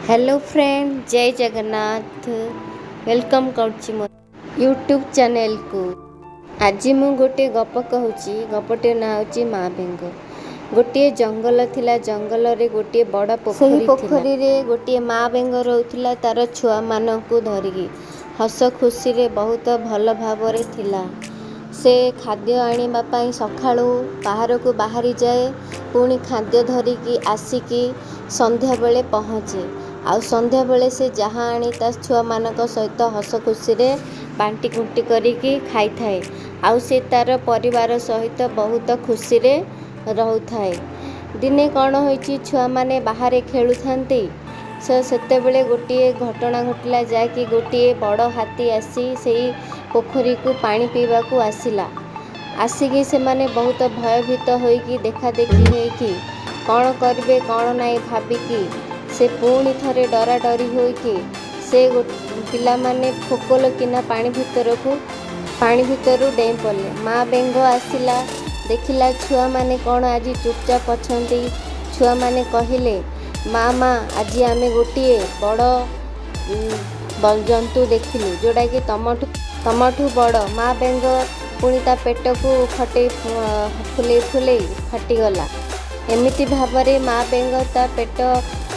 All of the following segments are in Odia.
ହ୍ୟାଲୋ ଫ୍ରେଣ୍ଡ, ଜୟ ଜଗନ୍ନାଥ। Welcome କରୁଛି ମୋ ୟୁଟ୍ୟୁବ୍ ଚ୍ୟାନେଲକୁ। ଆଜି ମୁଁ ଗୋଟିଏ ଗପ କହୁଛି। ଗପଟିର ନାଁ ହେଉଛି ମା ବେଙ୍ଗ। ଗୋଟିଏ ଜଙ୍ଗଲ ଥିଲା। ଜଙ୍ଗଲରେ ଗୋଟିଏ ବଡ଼ ପୋଖରୀ। ସେହି ପୋଖରୀରେ ଗୋଟିଏ ମା ବେଙ୍ଗ ରହୁଥିଲା ତାର ଛୁଆମାନଙ୍କୁ ଧରିକି। ହସ ଖୁସିରେ ବହୁତ ଭଲ ଭାବରେ ଥିଲା। ସେ ଖାଦ୍ୟ ଆଣିବା ପାଇଁ ସକାଳୁ ବାହାରକୁ ବାହାରିଯାଏ, ପୁଣି ଖାଦ୍ୟ ଧରିକି ଆସିକି ସନ୍ଧ୍ୟାବେଳେ ପହଞ୍ଚେ। ଆଉ ସନ୍ଧ୍ୟାବେଳେ ସେ ଯାହା ଆଣି ତା ଛୁଆମାନଙ୍କ ସହିତ ହସ ଖୁସିରେ ବାଣ୍ଟି କୁଣ୍ଟି କରିକି ଖାଇଥାଏ। ଆଉ ସେ ତାର ପରିବାର ସହିତ ବହୁତ ଖୁସିରେ ରହୁଥାଏ। ଦିନେ କ'ଣ ହୋଇଛି, ଛୁଆମାନେ ବାହାରେ ଖେଳୁଥାନ୍ତି। ସେ ସେତେବେଳେ ଗୋଟିଏ ଘଟଣା ଘଟିଲା, ଯାହାକି ଗୋଟିଏ ବଡ଼ ହାତୀ ଆସି ସେଇ ପୋଖରୀକୁ ପାଣି ପିଇବାକୁ ଆସିଲା। ଆସିକି ସେମାନେ ବହୁତ ଭୟଭୀତ ହୋଇକି, ଦେଖାଦେଖି ହେଇକି, କ'ଣ କରିବେ କ'ଣ ନାହିଁ ଭାବିକି, ସେ ପୁଣି ଥରେ ଡରାଡରି ହୋଇକି ସେ ପିଲାମାନେ ଖୋକଲ କିନା ପାଣି ଭିତରୁ ଡେଇଁ ପଡ଼ିଲେ। ମା ବେଙ୍ଗ ଆସିଲା, ଦେଖିଲା ଛୁଆମାନେ କ'ଣ ଆଜି ଚୁପଚାପ ଅଛନ୍ତି। ଛୁଆମାନେ କହିଲେ, "ମା, ମା, ଆଜି ଆମେ ଗୋଟିଏ ବଡ଼ ଜନ୍ତୁ ଦେଖିଲୁ, ଯେଉଁଟାକି ତମଠୁ ବଡ଼।" ମା ବେଙ୍ଗ ପୁଣି ତା ପେଟକୁ ଫଟେଇ, ଫୁଲେଇ ଫୁଲେଇ ଫାଟିଗଲା। ଏମିତି ଭାବରେ ମା ବେଙ୍ଗ ତା ପେଟ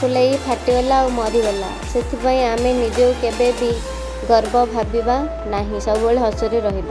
ଫୁଲେଇ ଫାଟିଗଲା ଆଉ ମରିଗଲା। ସେଥିପାଇଁ ଆମେ ନିଜକୁ କେବେ ବି ଗର୍ବ ଭାବିବା ନାହିଁ, ସବୁବେଳେ ହସରେ ରହିବା।